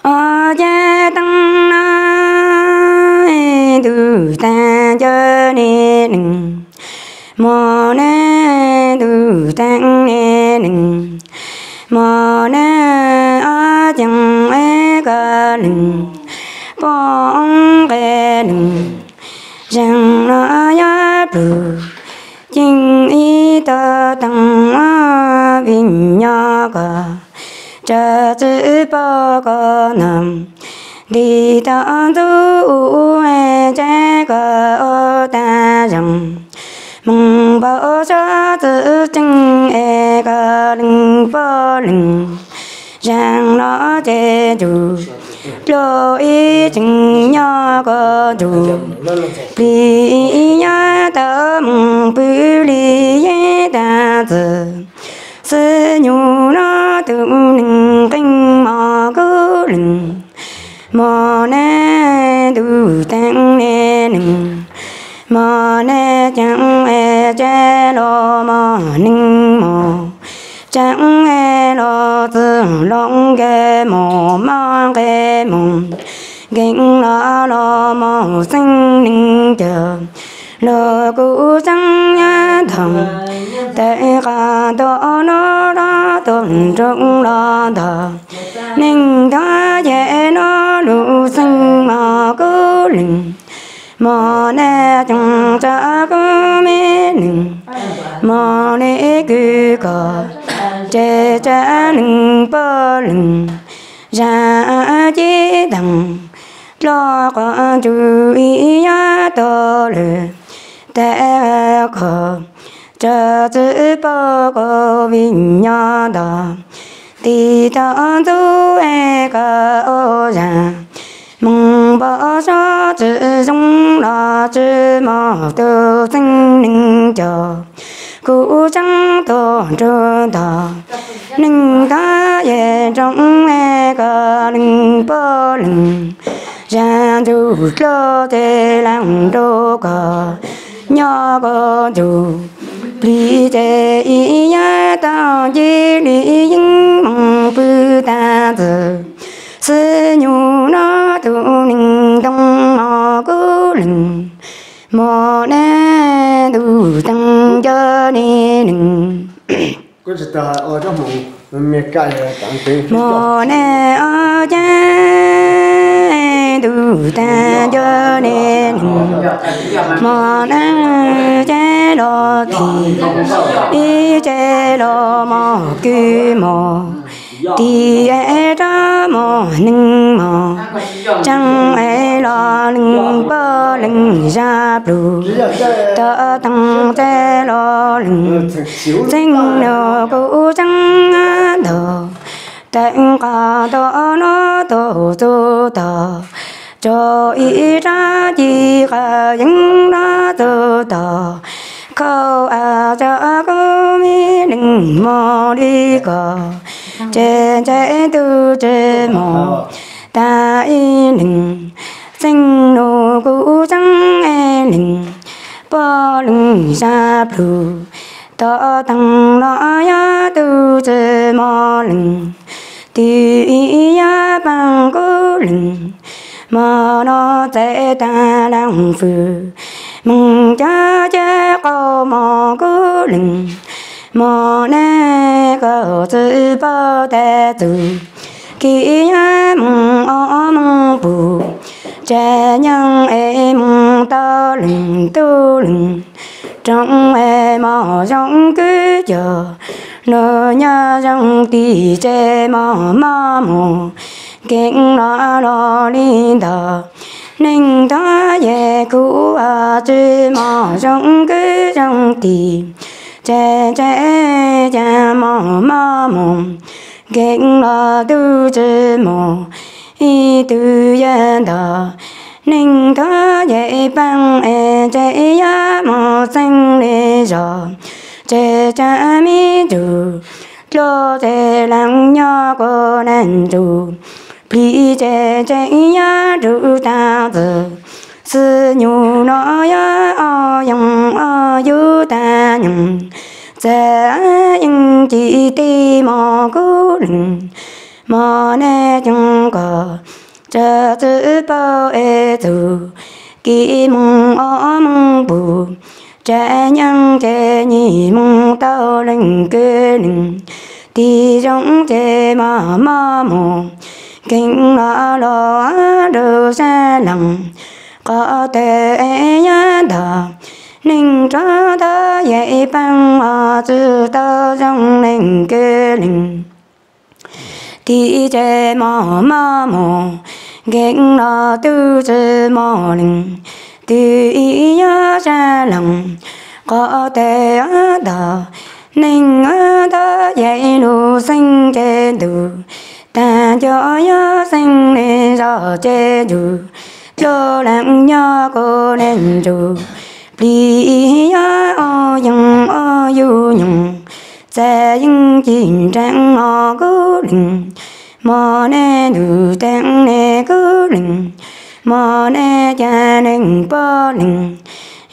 ob ceg teeb no, ntuj teeb cov neeg, mos neeg ntuj teeb neeg, mos neeg ob ceev es koj leeg, poj nqe leeg, zeeg no yog plug ceev ib tog teeb, vim nyob koj tso txwm pom koj no, nti toj ntxub ua tsev koj ua tag zeeg, moog npau suav txwv tseeb es koj leeg poj leeg, zeeg no ces ntsuj pluag ib tseem nyob koj ntsuj plig, yog tau moog pw li yeej tag txwm, xwb nyug no tus neeg qee mos kub leeg, mos neeg ntuj teeb neeg, mos neeg ceev es tsev los mos neeg mos, tseev es los txwv los nkeeg mos, mos nqe mos, nkeeg los los mos xeeb neeg cog, los kuv tseeb yog ntog, tawm qab nto no los tuaj nroog los ntog, neeg ntog ces no lug xeeb mos kub leeg, mos neeg ceev tsa kub me neeg, mos neeg kws koj tsev tsa leeg poj leeg, zaj cib teeg dloj qhov ntsuj ib yog tog lawm, tes koj tso txwm pom koj vim nyob ntog, nti toj ntxub es koj ua zaj, moog npau suav tsi zoo los tsi mos tus xeeb neeg cog, kuv tseeb tuaj nrug ntog, neeg ntog ces nroo es koj leeg poj leeg, zaj ntsuj dlua ces leeg nrug koj nyob koj ntsuj plig ces ib yog tau nce li yeej moog pw tag txwm, xwb nyug no tus neeg ntoo mos kub leeg, mos neeg ntuj teeb cov neeg, mos neeg ob ceg ntuj teeb cov neeg, mos neeg ceg los thim, ib ceg los mos kub mos, tim es rov mos neeg mos, tseeb es los leeg poj leeg zaj plug, toj teeb ceg los leeg, txheej no kuv tseeb ntog, tawm qab nto no tuaj txug tog, tso ib rab ci qas yeeb los txug tog, khau av tso kub me neeg mos li koj, tsev ntse tub tsi mos, tag ib leeg, txheej no kuv tseeb es leeg poj leeg zaj plug, toj teeb los yog tub tsi mos leeg, tim ib yog paab kub leeg, mos no txais tag leej fwm, moog cov ceg qaug mos kub leeg, mos neeg koj txwm pom tag txug, kis yog moog ob moog pug, tsev nyeej es moog tau leeg tub leeg, nroo es mos zoo kub cog, lug nyob zoo tim tsev mos mos mos, nkeeg los los li ntog, neeg ntog ces kuv tsi mos zoo kub zoo tim tsev, tsev cas mos mos mos, nkeeg los tub tsi mos, ib tug yawg ntog, neeg ntog ces paab es tsev yog mos txheej li zog, tsev tsam me ntsuj dlua ces leej nyob kuv neeg ntsuj plig ces tsev yog nrug tag txwm, xwb nyug no yog ob yeej ob yug tag nyoog, txawm yeej ci tib mos kub leeg, Mos nej coob koj, tsa txwv paub es txug, kis moog ob moog pum, tsa nyaab ces nyim moog tau leej kws leej. Tig zoo ces mos mos mus, keeb los los rua sab laag, qhov twg es yog ntog, neeg rov tau yeem paab os tsi tau zoo leej kws leej. Tig ces mos mos mus, nkeeg los tub tsi mos leej, twb ib yog sab laag, qhov twg ntog, neeg tau yeem lug xeeb ces ntug, taag nco yog xeeb le zog ces ntsug, dlua leej nyob kuv le ntsug, plig yog ua yeej ua yug nyoog, txav yeej ci nreeg mos kuv leej. Mos nej ntug teeb le kuv leej, mos nej ca leej pog leej,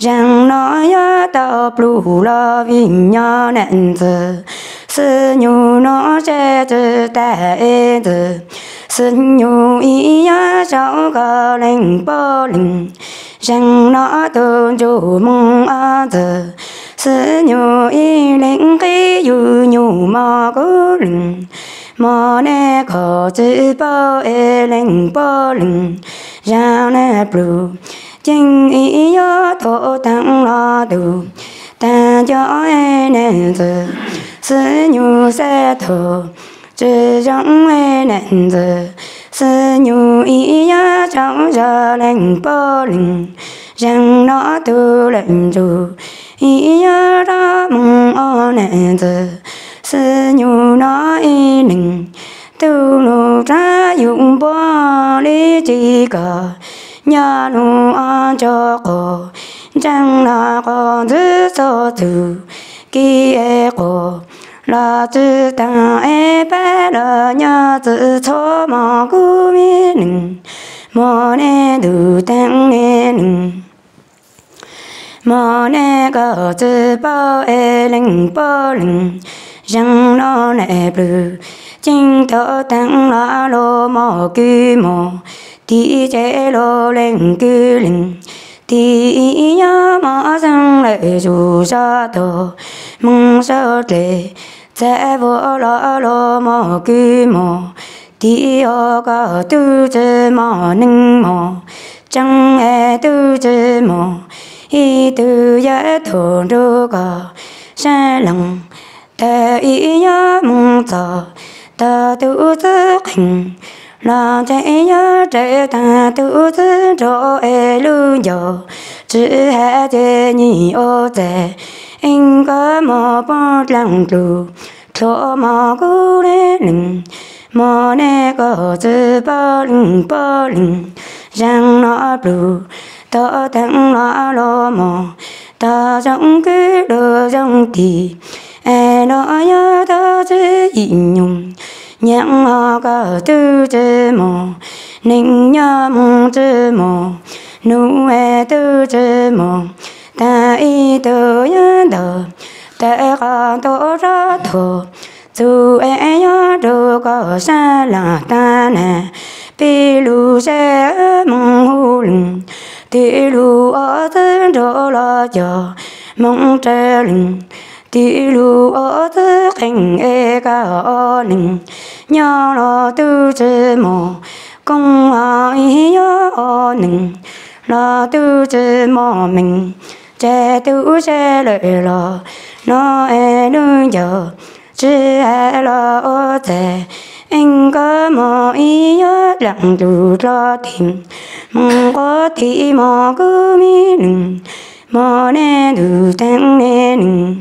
zaag no yog tau plug los vim nyob nam ntxwg, xwb nyug no seb tsi tag es ntxwg, xwb nyug ib yog saum koj leej pog leej, zaag no tug ntsug moog ob ntxwg, xwb nyug ib leeg qhib yug nyug mos kuv leej. Mos nej koj tsi paub es leej pog leej, zaag nej plug ceeb ib yog tug teeb los tug, taag nco es nam ntxwg, xwb nyug seb tug tsi zoo es nam ntxwg, xwb nyug ib yog saum zog leej pog leej, zaag no tug leej ntsug ib yog rov moog ua nam ntxwg, xwb nyug no ib leeg tug lug rov yug npuab le tsi koj, nyob lug ob ntso quas, ntseeg los quas ntxwg txhob txug, kis es quas los tsi taag es pab los nyob txwv txhob mos kuv me leej. Mos nej ntug teeb le leej, mos nej koj tsi paub es leej pog leej, zaag no nam plug ceeb tug teeb los lug mos kws mos, tig ces lug leej kws leej, tig ib yog mos xeeb lawm zug zog tog, moog sau dlej txav vuag los lug mos kws mos, tig os koj tub tsi mos neeg mos, tseeb es tub tsi mos, ib tug yog tug nrug koj sab laag, tawm ib yog moog txog tog tub txwv qeej, los ntshe yog raws taag tub txwv nrug es lub ncauj, tsi has ces nyim ua txaag, eeb koj mos poob dlaag dlug, dlua mos kuv le leej. Mos nej koj tsi paub leej pog leej, zaag no plug tug teeb los lug mos, tog zoo kwv lug zoo tig, es los yog tog tsi yim nyug, nyaam os koj tub tsi mos, neeg nyob moog tsi mos, nub es tub tsi mos, taag ib tug yog ntog, tawm qhov ntuj rov tuag, txug es yog rug koj sab laag taag na, pib lug seb moog hu leej, tig lug ob txwv nrug los cog moog raws leej, tig lug ob txwv qeej es koj ob leeg, nyob los tub tsi mos, kooj os ib yog ob neeg, los tub tsi mos meej, ces tub sab lawm los, no es lub ncauj tsi has los ua txaag, eeb koj mos ib yog dlaag dlug dlua tig, moog quas tig mos kuv me leej. Mos nej ntug teeb le leej,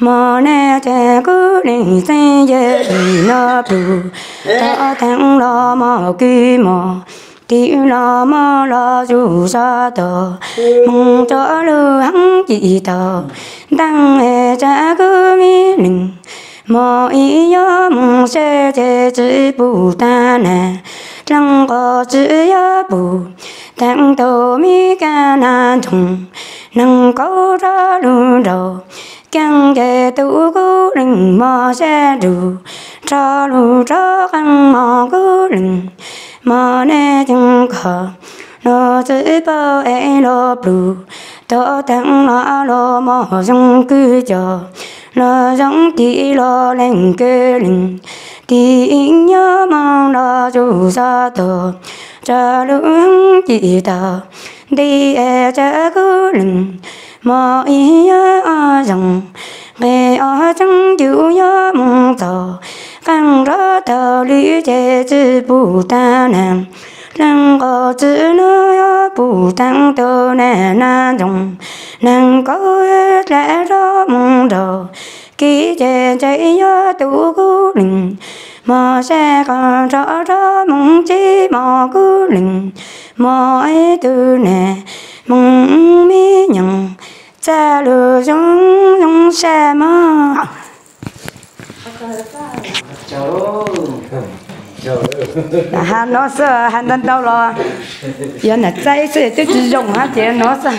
mos nej ces kuv leej xeeb yawg tig no plug, tog teeb los mos kws mos, tig los mos los zug zog tog, moog rua lub haab ci tog, ntaag es tsa kuv me leej. Mos ib yog moog seb ces tsi pum taag na, dlaag quas tsi yog pum, teeb tug me kab na ntsoog, neeg kaum rov lug nraug, keej ces tus kub leej mos sab nrug, rho lug rov qeej mos kub leej, mos nej ceeb kom los txwv paub es los plug, tov teeb los los mos zoo kwj cov, los zoo tim los leej kub leej, tim nyob moog los tsuj xov tog, tsa lub heev cim tag nti es tsa kub leej, mos ib yam zoo, nqe ob tseeb yus yuav moog txog, qeej rov tau lwm ces tsi pum taag nag, leej nkaus tsi nuav yuav pum taag tau naj nab ntsoov, neeg kaum dlaim rov moog nraug, kib ces ntshe yuav tus kub leej, mos sab qeej rov rov moog tsib mos kub leej, mos ib tug naj moog me nyoog, txaj lug zoo zoo sab mog. Has no xwb, has ntau ntau los yog nam txaib xwb twb tsi zoo hab ces no xwb.